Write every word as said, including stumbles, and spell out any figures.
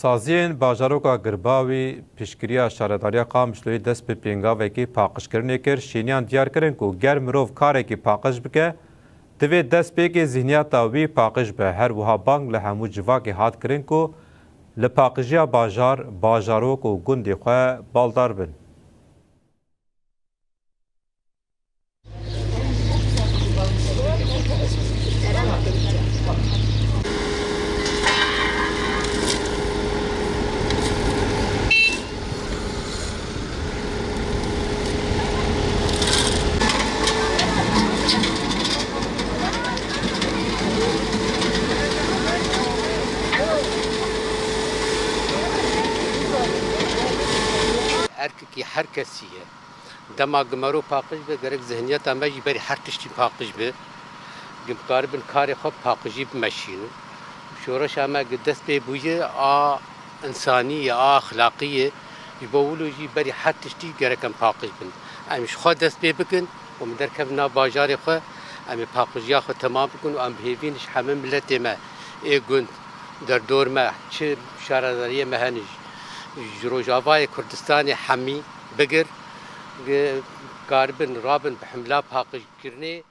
Saziyên bajaroka Girbawî piştgiriya Şaredariya Qamişloyê dest bi pêngavekî paqijkirinê kir. Şêniyan diyar kirin ku ger mirov karekî paqij bike, divê destpêkê zihniyeta wî paqij be. Her wiha bang li hemû civakê hat kirin ku li paqijiya bajar, bajarok û gundê xwe baldar bin. Erkekî her kesî ye. Dema gimero paqij be, gerek zihniyeta me jî berî her tiştî paqij be. Gim karibin karê xwe paqijî bimeşînin. Şoreşa me gi dest pê bûye a insanî ye, a axlaqî ye. Ji bo wilo jî berî her tiştî gerek em paqij bin. Em ji xwe dest pê bikin û min derkevin nav bajarê xwe, em ê paqijiya xwe temam bikin û em bi hêvî ne ji hemî miletê me ê gund, derdor me, çi şaredariyê me hene ji, ji Rojavayê Kurdistanê hemî bigir, gi-, karibin rabin bi himla paqijkirinê.